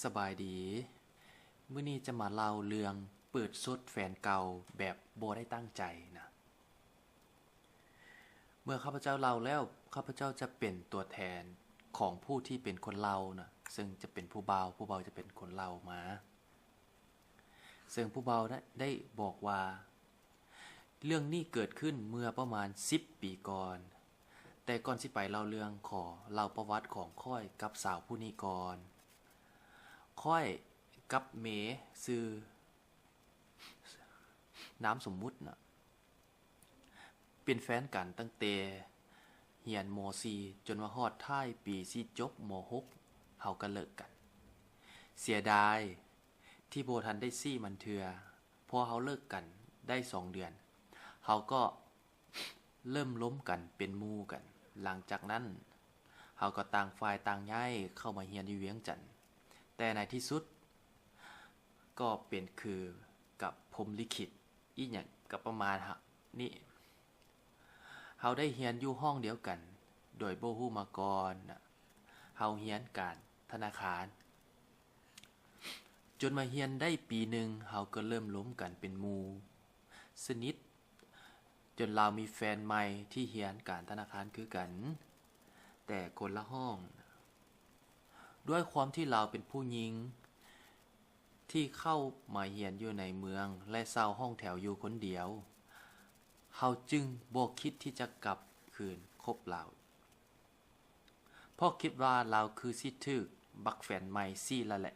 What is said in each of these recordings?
ສະບາຍດີ. ມື້ນີ້ຈະມາເລົ່າເລື່ອງເປີດສົດແຟນເກົ່າແບບບໍ່ໄດ້ຕັ້ງໃຈນະ. ເມື່ອຂ້າພະເຈົ້າເລົ່າແລ້ວ, ຂ້າພະເຈົ້າຈະເປັນຕົວແທນຂອງຜູ້ທີ່ເປັນຄົນເລົ່ານະ, ເຊິ່ງຈະເປັນຜູ້ເບົາ, ຜູ້ເບົາຈະເປັນຄົນເລົ່າມາ. ເຊິ່ງຜູ້ເບົາໄດ້ ໄດ້ບອກວ່າ ເລື່ອງນີ້ເກີດຂຶ້ນເມື່ອປະມານສິບປີກ່ອນ. ແຕ່ກ່ອນຊິໄປເລົ່າເລື່ອງ, ຂໍເລົ່າປະຫວັດຂອງຂ້ອຍກັບສາວຜູ້ນີ້ກ່ອນ. ຂ້ອຍກັບເມ ຊື່ ນາມສົມມຸດນະ, ເປັນແຟນກັນຕັ້ງແຕ່ຮຽນ ມ.ສີ່ ຈົນວ່າຮອດທ້າຍປີຊິຈົບ ມ.ຫົກ ເຮົາກໍເລີກກັນ. ເສຍດາຍທີ່ບໍ່ທັນໄດ້ຊີ້ມັນເທື່ອ, ພໍເຮົາເລີກກັນໄດ້ສອງເດືອນ, ເຮົາກໍເລີ່ມລົມກັນເປັນໝູ່ກັນ. ຫຼັງຈາກນັ້ນ ເຮົາກໍຕ່າງຝ່າຍຕ່າງຍ້າຍເຂົ້າມາຮຽນຢູ່ວຽງຈັນ. ແຕ່ໃນທີ່ສຸດ ກໍເປັນຄືກັບພົມລິຂິດ ອີ່ຫຍັງກໍປະມານນີ້. ເຮົາໄດ້ຮຽນຢູ່ຫ້ອງດຽວກັນໂດຍບໍ່ຮູ້ມາກ່ອນ. ເຮົາຮຽນການທະນາຄານ. ຈົນມາຮຽນໄດ້ປີໜຶ່ງ, ເຮົາກໍເລີ່ມລົມກັນເປັນໝູ່ສະໜິດ, ຈົນລາວມີແຟນໃໝ່ທີ່ຮຽນການທະນາຄານຄືກັນ, ແຕ່ຄົນລະຫ້ອງ. ດ້ວຍຄວາມທີ່ລາວເປັນຜູ້ຍິງທີ່ເຂົ້າມາຮຽນຢູ່ໃນເມືອງ ແລະ ເຊົ່າຫ້ອງແຖວຢູ່ຄົນດຽວ, ເຮົາຈຶ່ງບໍ່ຄິດທີ່ຈະກັບຄືນຄົບລາວ. ເພາະຄິດວ່າລາວຄືຊິຖືກບັກແຟນໃໝ່ຊີ້ລະແຫຼະ.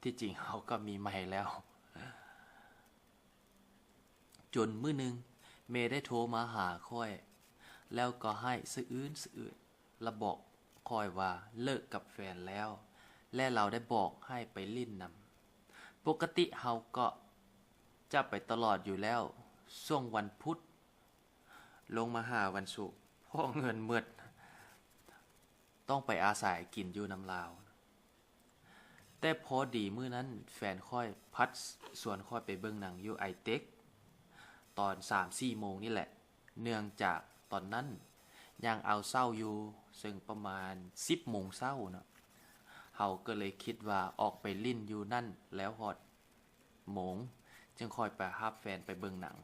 ທີ່ຈິງເຮົາກໍມີໃໝ່ແລ້ວ. ຈົນມື້ໜຶ່ງ ເມໄດ້ໂທມາຫາຂ້ອຍ ແລ້ວກໍໄຫ້ສະອື້ນສະອື້ນ ລະບອກຂ້ອຍວ່າເລີກກັບແຟນແລ້ວ ແລະ ລາວໄດ້ບອກໃຫ້ໄປຫຼິ້ນນຳ. ປົກກະຕິເຮົາກໍຈະໄປຕະຫຼອດຢູ່ແລ້ວ, ຊ່ວງວັນພຸດ ລົງມາຫາວັນສຸກ ເພາະເງິນໝົດ ຕ້ອງໄປອາໄສກິນຢູ່ນຳລາວ. ແຕ່ພໍດີມື້ນັ້ນແຟນຂ້ອຍພັດຊວນຂ້ອຍໄປເບິ່ງໜັງຢູ່ໄອເຕັກ ຕອນສາມສີ່ໂມງນີ້ແຫຼະ, ເນື່ອງຈາກຕອນນັ້ນຍັງເອົາເຊົ້າຢູ່, ເຊິ່ງປະມານສິບໂມງເຊົ້າເນາະ, ເຮົາກໍເລີຍຄິດວ່າອອກໄປຫຼິ້ນຢູ່ນັ້ນແລ້ວຮອດໂມງ ຈຶ່ງຄ່ອຍໄປຮັບແຟນໄປເບິ່ງໜັງ.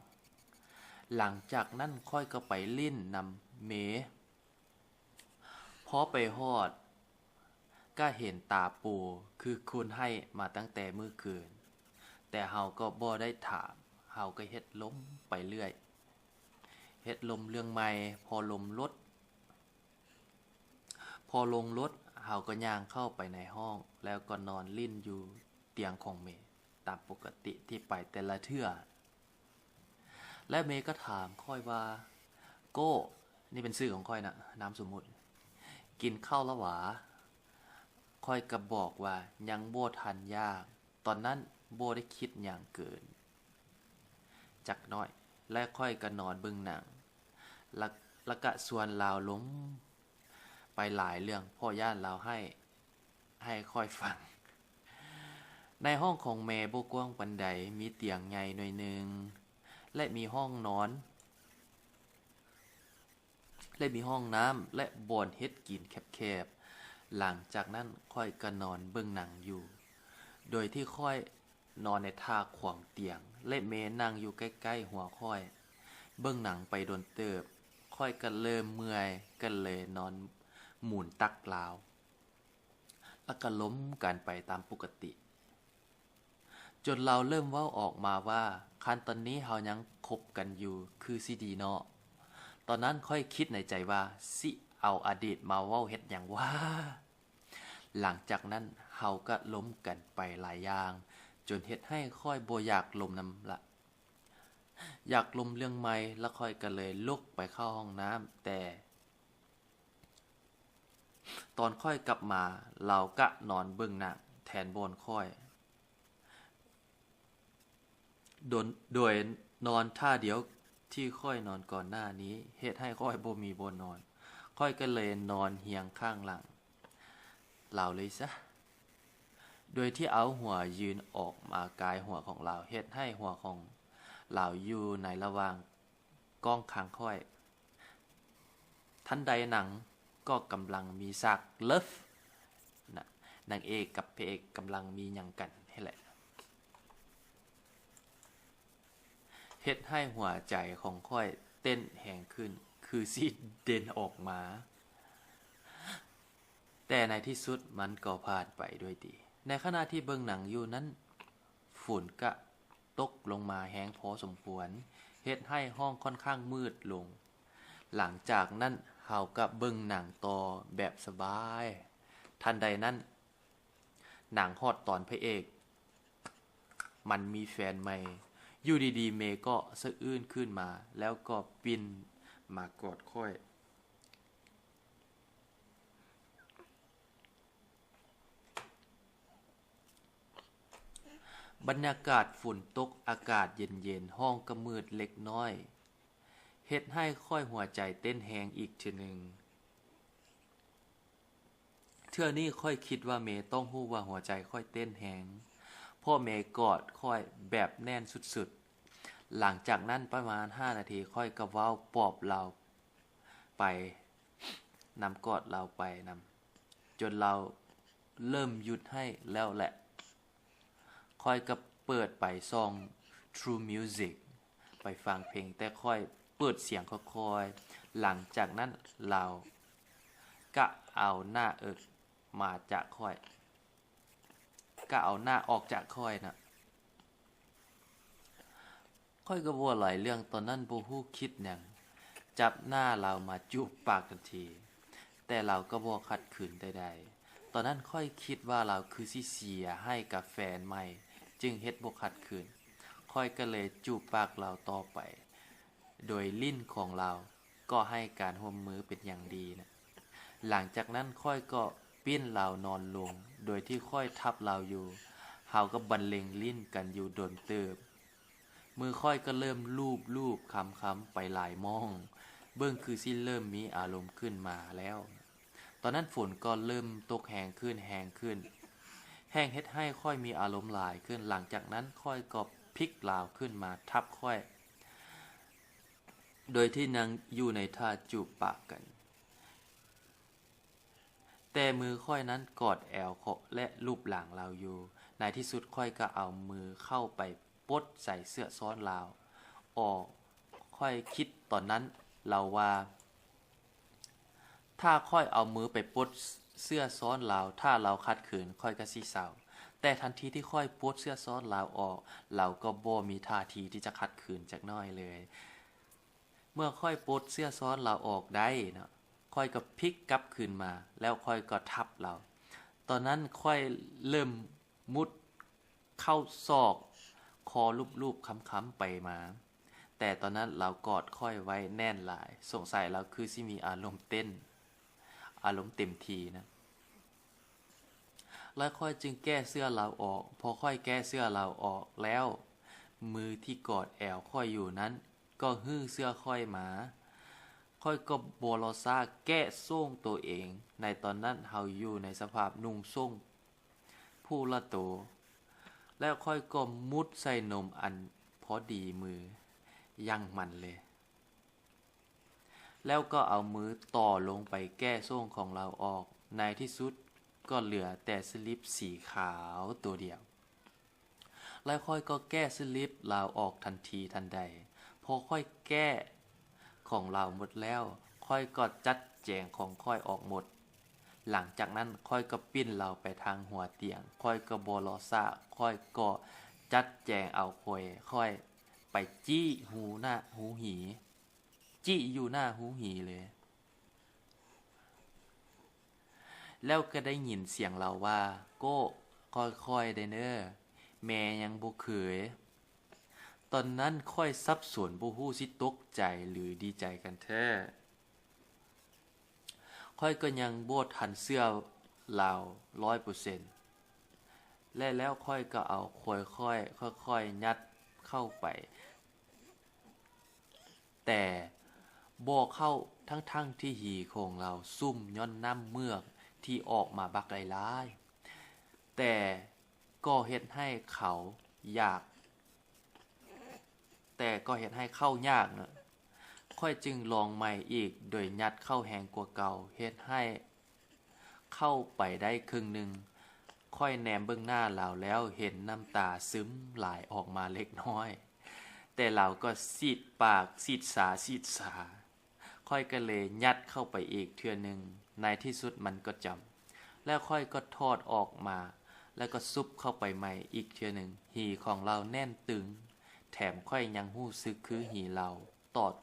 ຫຼັງຈາກນັ້ນຂ້ອຍກໍໄປຫຼິ້ນນຳເມ. ພໍໄປຮອດກະເຫັນຕາປູຄືຄົນໄຫ້ມາຕັ້ງແຕ່ມື້ຄືນ, ແຕ່ເຮົາກໍບໍ່ໄດ້ຖາມ, ເຮົາກໍເຮັດລົມໄປເລື້ອຍ, ເຮັດລົມເລື່ອງໃໝ່. ພໍລົມລົດ, ພໍລົງລົດເຮົາກໍຍ່າງເຂົ້າໄປໃນຫ້ອງ ແລ້ວກໍນອນຫຼິ້ນຢູ່ຕຽງຂອງເມ ຕາມປົກກະຕິທີ່ໄປແຕ່ລະເທື່ອ. ແລະ ເມກໍຖາມຂ້ອຍວ່າ, ໂກ້, ນີ້ເປັນຊື່ຂອງຂ້ອຍນະ, ນາມສົມມຸດ, ກິນເຂົ້າລະຫວາ? ຂ້ອຍກໍບອກວ່າຍັງບໍ່ທັນຢາກ, ຕອນນັ້ນບໍ່ໄດ້ຄິດຫຍັງເກີນຈັກໜ້ອຍ, ແລະ ຂ້ອຍກໍນອນເບິ່ງໜັງ, ລະ, ລະກະຊວນລາວລົມໄປຫຼາຍເລື່ອງ ເພາະຢ້ານລາວໄຫ້ ໃຫ້ຂ້ອຍຟັງ. ໃນຫ້ອງຂອງແມ່ບໍ່ກວ້າງປານໃດ, ມີຕຽງໃຫຍ່ໜ້ອຍໜຶ່ງ ແລະ ມີຫ້ອງນອນ ແລະ ມີຫ້ອງນ້ຳ ແລະ ບ່ອນເຮັດກິນແຄບໆ. ຫຼັງຈາກນັ້ນຂ້ອຍກໍນອນເບິ່ງໜັງຢູ່ ໂດຍທີ່ຂ້ອຍນອນໃນທ່າຂວາງຕຽງ ແລະ ແມ່ນັ່ງຢູ່ໃກ້ໆຫົວຂ້ອຍ. ເບິ່ງໜັງໄປດົນເຕີບ, ຂ້ອຍກໍເລີ່ມເມື່ອຍ, ກໍເລີຍນອນໝູນຕັກລາວ. ແລ້ວກໍລົມກັນໄປຕາມປົກກະຕິ ຈົນລາວເລີ່ມເວົ້າອອກມາວ່າ, ຄັນຕອນນີ້ເຮົາຍັງຄົບກັນຢູ່ຄືຊິດີເນາະ. ຕອນນັ້ນຂ້ອຍຄິດໃນໃຈວ່າ, ຊິເອົາອະດີດມາເວົ້າເຮັດຫຍັງຫວາ? ຫຼັງຈາກນັ້ນເຮົາກໍລົມກັນໄປຫຼາຍຢ່າງ, ຈົນເຮັດໃຫ້ຂ້ອຍບໍ່ຢາກລົມນຳລະ. ຢາກລົມເລື່ອງໃໝ່, ລະຂ້ອຍກໍເລີຍລຸກໄປເຂົ້າຫ້ອງນ້ຳ, ແຕ່ ຕອນຂ້ອຍກັບມາ, ລາວກະນອນເບິ່ງໜັງແທນບ່ອນຂ້ອຍ, ໂດຍນອນທ່າດຽວທີ່ຂ້ອຍນອນກ່ອນໜ້ານີ້ ເຮັດໃຫ້ຂ້ອຍບໍ່ມີບ່ອນນອນ. ຂ້ອຍກໍເລີຍນອນຮຽງຂ້າງຫຼັງລາວເລີຍຊະ, ໂດຍທີ່ເອົາຫົວຍື່ນອອກມາກາຍຫົວຂອງລາວ, ເຮັດໃຫ້ຫົວຂອງລາວຢູ່ໃນລະຫວ່າງ ກ້ອງຄາງຂ້ອຍ. ທັນໃດໜັງກໍກຳລັງມີສາກເລີຟນະ, ນາງເອກກັບພະເອກກຳລັງມີຫຍັງກັນຫັ້ນແຫຼະ ເຮັດໃຫ້ຫົວໃຈຂອງຂ້ອຍເຕັ້ນແຮງຂຶ້ນ ຄືຊິເດັ່ນອອກມາ. ແຕ່ໃນທີ່ສຸດມັນກໍຜ່ານໄປດ້ວຍດີ. ໃນຂະນະທີ່ເບິ່ງໜັງຢູ່ນັ້ນ, ຝົນກະຕົກລົງມາແຮງພໍສົມຄວນ, ເຮັດໃຫ້ຫ້ອງຂ້ອນຂ້າງມືດລົງ. ຫຼັງຈາກນັ້ນເຮົາກະເບິ່ງໜັງຕໍ່ແບບສະບາຍ. ທັນໃດນັ້ນ, ໜັງຮອດຕອນພະເອກມັນມີແຟນໃໝ່. ຢູ່ດີໆ ເມກໍສະອື້ນຂຶ້ນມາ ແລ້ວກໍປິ່ນມາກອດຂ້ອຍ. ບັນຍາກາດຝົນຕົກ, ອາກາດເຢັນໆ, ຫ້ອງກະມືດເລັກນ້ອຍ, ເຮັດໃຫ້ຂ້ອຍຫົວໃຈເຕັ້ນແຮງອີກເທື່ອໜຶ່ງ. ເທື່ອນີ້ຂ້ອຍຄິດວ່າເມຕ້ອງຮູ້ວ່າຫົວໃຈຂ້ອຍເຕັ້ນແຮງ, ເພາະເມກອດຂ້ອຍແບບແໜ້ນສຸດໆ. ຫຼັງຈາກນັ້ນປະມານຫ້ານາທີ, ຂ້ອຍກໍເວົ້າປອບລາວໄປນຳ, ກອດລາວໄປນຳ, ຈົນລາວເລີ່ມຢຸດໄຫ້ແລ້ວແຫຼະ. ຂ້ອຍກໍເປີດໄປຊ່ອງ True Music ໄປຟັງເພງ, ແຕ່ຂ້ອຍເປີດສຽງຄ່ອຍໆ. ຫຼັງຈາກນັ້ນລາວກະເອົາໜ້າເອິກມາຈາກຂ້ອຍ, ກະເອົາໜ້າອອກຈາກຂ້ອຍນະ. ຂ້ອຍກໍບໍ່ຫຼາຍເລື່ອງ, ຕອນນັ້ນບໍ່ຮູ້ຄິດຫຍັງ, ຈັບໜ້າລາວມາຈູບປາກທັນທີ, ແຕ່ລາວກໍບໍ່ຂັດຂືນໃດໆ. ຕອນນັ້ນຂ້ອຍຄິດວ່າລາວຄືຊິເສຍໃຫ້ກັບແຟນໃໝ່, ຈຶ່ງເຮັດບໍ່ຂັດຂືນ. ຂ້ອຍກໍເລີຍຈູບປາກລາວຕໍ່ໄປ, ໂດຍລີ້ນຂອງລາວກໍໃຫ້ການຮ່ວມມືເປັນຢ່າງດີນະ. ຫຼັງຈາກນັ້ນຂ້ອຍກໍປີ້ນລາວນອນລົງ, ໂດຍທີ່ຂ້ອຍທັບລາວຢູ່. ເຮົາກໍບັນເລງລີ້ນກັນຢູ່ດົນເຕີບ. ມືຂ້ອຍກໍເລີ່ມລູບໆຄຳໆໄປຫຼາຍໝ່ອງ, ເບິ່ງຄືຊິເລີ່ມມີອາລົມຂຶ້ນມາແລ້ວ. ຕອນນັ້ນຝົນກໍເລີ່ມຕົກແຮງຂຶ້ນ, ແຮງຂຶ້ນ, ແຮ່ງເຮັດໃຫ້ຂ້ອຍມີອາລົມຫຼາຍຂຶ້ນ. ຫຼັງຈາກນັ້ນຂ້ອຍກໍພິກລາວຂຶ້ນມາທັບຂ້ອຍ, ໂດຍທີ່ຍັງຢູ່ໃນທ່າຈູບປາກກັນ. ແຕ່ມືຂ້ອຍນັ້ນກອດແອວ ແລະ ລູບຫຼັງລາວຢູ່. ໃນທີ່ສຸດຂ້ອຍກໍເອົາມືເຂົ້າໄປປົດໃສ່ເສື້ອຊ້ອນລາວອອກ. ຂ້ອຍຄິດຕອນນັ້ນລາວວ່າ ຖ້າຂ້ອຍເອົາມືໄປປົດເສື້ອຊ້ອນລາວ, ຖ້າລາວຂັດຂືນ, ຂ້ອຍກໍຊິເຊົາ. ແຕ່ທັນທີທີ່ຂ້ອຍປົດເສື້ອຊ້ອນລາວອອກ, ລາວກໍບໍ່ມີທ່າທີທີ່ຈະຂັດຂືນຈັກໜ້ອຍເລີຍ. ເມື່ອຂ້ອຍປົດເສື້ອຊ້ອນລາວອອກໄດ້ເນາະ, ຂ້ອຍກໍພິກກັບຄືນມາ, ແລ້ວຂ້ອຍກໍທັບລາວ. ຕອນນັ້ນຂ້ອຍເລີ່ມມຸດເຂົ້າຊອກ, ຄໍລູບໆຄຳໆໄປມາ. ແຕ່ຕອນນັ້ນລາວກອດຂ້ອຍໄວ້ແໜ້ນຫຼາຍ, ສົງໄສລາວຄືຊິມີອາລົມເຕັ້ນ, ອາລົມເຕັມທີ່ນະ. ແລ້ວຂ້ອຍຈຶ່ງແກ້ເສື້ອລາວອອກ. ພໍຂ້ອຍແກ້ເສື້ອລາວອອກແລ້ວ, ມືທີ່ກອດແອວຂ້ອຍຢູ່ນັ້ນກໍຮື້ເສື້ອຂ້ອຍມາ. ຂ້ອຍກໍບໍ່ລໍຊ້າແກະໂສ້ງໂຕເອງ. ໃນຕອນນັ້ນເຮົາຢູ່ໃນສະພາບນຸ່ງໂສ້ງຜູ້ລະໂຕ, ແລ້ວຂ້ອຍກໍມຸດໃສ່ນົມອັນພໍດີມືຢ່າງມັນເລີຍ. ແລ້ວກໍເອົາມືຕໍ່ລົງໄປແກະໂສ້ງຂອງລາວອອກ. ໃນທີ່ສຸດກໍເຫຼືອແຕ່ສະລິບສີຂາວໂຕດຽວ. ແລ້ວຂ້ອຍກໍແກະສະລິບລາວອອກທັນທີທັນໃດ. ພໍຂ້ອຍແກະຂອງລາວໝົດແລ້ວ, ຂ້ອຍກໍຈັດແຈງຂອງຂ້ອຍອອກໝົດ. ຫຼັງຈາກນັ້ນຂ້ອຍກໍປິ່ນລາວໄປທາງຫົວຕຽງ. ຂ້ອຍກໍບໍ່ລໍຊ້າ, ຂ້ອຍກໍຈັດແຈງເອົາຂ້ອຍ, ຂ້ອຍໄປຈີ້ຮູໜ້າ ຮູຫີ. ຈີ້ຢູ່ໜ້າຮູຫີເລີຍ. ແລ້ວກໍໄດ້ຍິນສຽງລາວວ່າ, ໂກ້ ຄ່ອຍໆເດີເນີ, ແມ່ຍັງບໍ່ເຄີຍ. ຕອນນັ້ນຂ້ອຍສັບສົນ, ບໍ່ຮູ້ຊິຕົກໃຈ ຫຼື ດີໃຈກັນແທ້. ຂ້ອຍກໍຍັງບໍ່ທັນເຊື່ອລາວຮ້ອຍເປີເຊັນ ແລະ ແລ້ວຂ້ອຍກໍເອົາຄ່ອຍໆ ຄ່ອຍໆຍັດເຂົ້າໄປ, ແຕ່ບໍ່ເຂົ້າ, ທັງໆທີ່ຫີຂອງລາວຊຸ່ມຍ້ອນນ້ຳເມືອກທີ່ອອກມາບັກຫຼາຍໆ, ແຕ່ກໍເຮັດໃຫ້ເຂົ້າຢາກ ແຕ່ກໍເຮັດໃຫ້ເຂົ້າຍາກນະ. ຂ້ອຍຈຶ່ງລອງໃໝ່ອີກ ໂດຍຍັດເຂົ້າແຮງກວ່າເກົ່າ, ເຮັດໃຫ້ເຂົ້າໄປໄດ້ເຄິ່ງໜຶ່ງ. ຂ້ອຍແນມເບິ່ງໜ້າລາວແລ້ວເຫັນນ້ຳຕາຊຶມໄຫຼອອກມາເລັກນ້ອຍ, ແຕ່ລາວກໍສີດປາກ, ສີດສາ, ສີດສາ. ຂ້ອຍກໍເລີຍຍັດເຂົ້າໄປອີກເທື່ອໜຶ່ງ, ໃນທີ່ສຸດມັນກໍຈຳ. ແລ້ວຂ້ອຍກໍຖອດອອກມາ, ແລ້ວກໍຊຸບເຂົ້າໄປໃໝ່ອີກເທື່ອໜຶ່ງ. ຫີຂອງລາວແໜ້ນຕຶງ, ແຖມຂ້ອຍຍັງຮູ້ສຶກຄືຫີລາວຕອດ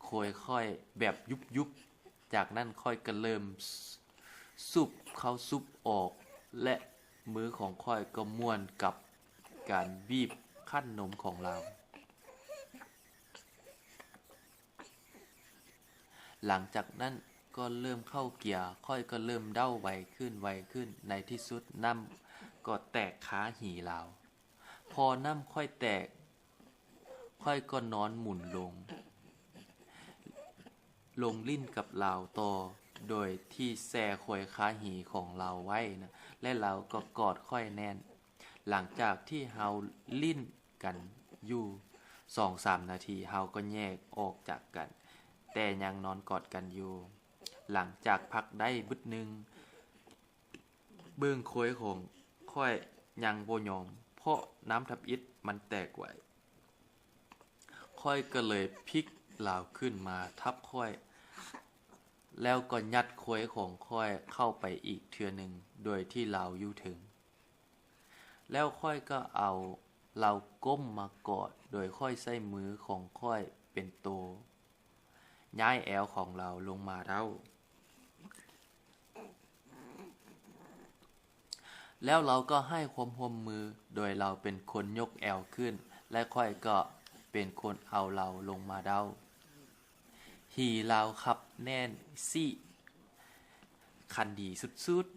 ໂຄຍຂ້ອຍແບບຍຸບໆ. ຈາກນັ້ນຂ້ອຍກໍເລີ່ມ ສ- ສູບເຂົ້າສູບອອກ ແລະ ມືຂອງຂ້ອຍກໍມ່ວນກັບການບີບຂັນນົມຂອງລາວ. ຫຼັງຈາກນັ້ນກໍເລີ່ມເຂົ້າເກຍ, ຂ້ອຍກໍເລີ່ມເດົ້າໄວຂຶ້ນ, ໄວຂຶ້ນ. ໃນທີ່ສຸດນ້ຳກໍແຕກຄາຫີລາວ. ພໍນ້ຳຂ້ອຍແຕກ, ຂ້ອຍກໍນອນໝູນລົງ, ລົງຫຼິ້ນກັບລາວຕໍ່ ໂດຍທີ່ແຊ່ໂຄຍຄາຫີຂອງລາວໄວ້ນະ, ແລະ ລາວກໍກອດຂ້ອຍແໜ້ນ. ຫຼັງຈາກທີ່ເຮົາຫຼິ້ນກັນຢູ່ສອງສາມນາທີ, ເຮົາກໍແຍກອອກຈາກກັນ, ແຕ່ຍັງນອນກອດກັນຢູ່. ຫຼັງຈາກພັກໄດ້ບຶດໜຶ່ງ, ເບິ່ງໂຄຍຂອງຂ້ອຍຍັງບໍ່ຍອມ, ເພາະນ້ຳທຳອິດມັນແຕກໄວ. ຂ້ອຍກໍເລີຍພິກລາວຂຶ້ນມາທັບຂ້ອຍ, ແລ້ວກໍຍັດໂຄຍຂອງຂ້ອຍເຂົ້າໄປອີກເທື່ອໜຶ່ງ ໂດຍທີ່ລາວຢູ່ເທິງ. ແລ້ວຂ້ອຍກໍເອົາລາວກົ້ມມາກອດ, ໂດຍຂ້ອຍໃຊ້ມືຂອງຂ້ອຍເປັນໂຕ ຍ້າຍແອວຂອງລາວລົງມາເດົ້າ. ແລ້ວລາວກໍໃຫ້ຄວາມຮ່ວມມື, ໂດຍລາວເປັນຄົນຍົກແອວຂຶ້ນ ແລະ ຂ້ອຍກໍເປັນຄົນເອົາລາວລົງມາເດົ້າ. ຫີລາວຂັບແໜ້ນຊິ ຄັນດີສຸດໆ.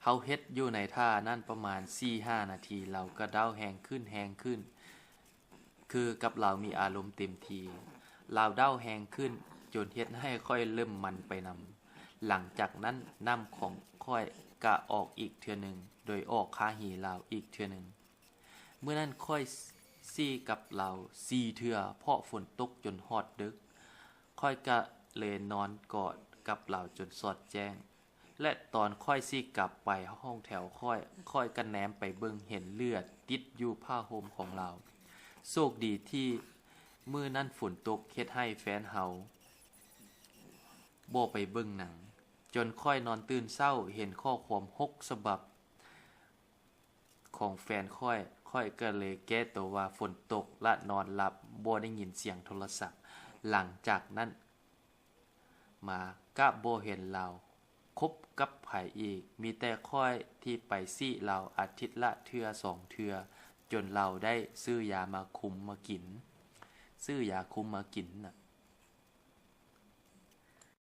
ເຮົາເຮັດຢູ່ໃນທ່ານັ້ນປະມານສີ່ຫ້ານາທີ, ລາວກໍເດົ້າແຮງຂຶ້ນ, ແຮງຂຶ້ນ. ຄືກັບລາວມີອາລົມເຕັມທີ່, ລາວເດົ້າແຮງຂຶ້ນຈົນເຮັດໃຫ້ຂ້ອຍເລີ່ມມັນໄປນຳ. ຫຼັງຈາກນັ້ນນ້ຳຂອງຂ້ອຍກະອອກອີກເທື່ອໜຶ່ງ, ໂດຍອອກຄາຫີລາວອີກເທື່ອໜຶ່ງ. ມື້ນັ້ນຂ້ອຍ ສ- ຊິກັບລາວສີ່ເທື່ອ, ເພາະຝົນຕົກຈົນຮອດດຶກ. ຂ້ອຍກະເລີຍນອນກອດກັບລາວຈົນສອດແຈ້ງ. ແລະ ຕອນຂ້ອຍຊິກັບໄປຫ້ອງແຖວຂ້ອຍ, ຂ້ອຍກໍແນມໄປເບິ່ງເຫັນເລືອດຕິດຢູ່ຜ້າຫົ່ມຂອງລາວ. ໂຊກດີທີ່ມື້ນັ້ນຝົນຕົກເຮັດໃຫ້ແຟນເຮົາບໍ່ໄປເບິ່ງໜັງ, ຈົນຂ້ອຍນອນຕື່ນເຊົ້າເຫັນຂໍ້ຄວາມຫົກສະບັບຂອງແຟນຂ້ອຍ, ຂ້ອຍກໍເລີຍແກ້ໂຕວ່າຝົນຕົກ ແລະ ນອນຫຼັບ, ບໍ່ໄດ້ຍິນສຽງໂທລະສັບ. ຫຼັງຈາກນັ້ນ ມາກະບໍ່ເຫັນລາວຄົບກັບໃຜອີກ, ມີແຕ່ຂ້ອຍທີ່ໄປຊີ້ລາວອາທິດລະເທື່ອສອງເທື່ອ, ຈົນລາວໄດ້ຊື້ຢາມາຄຸມມາກິນ, ຊື້ຢາຄຸມມາກິນນະ.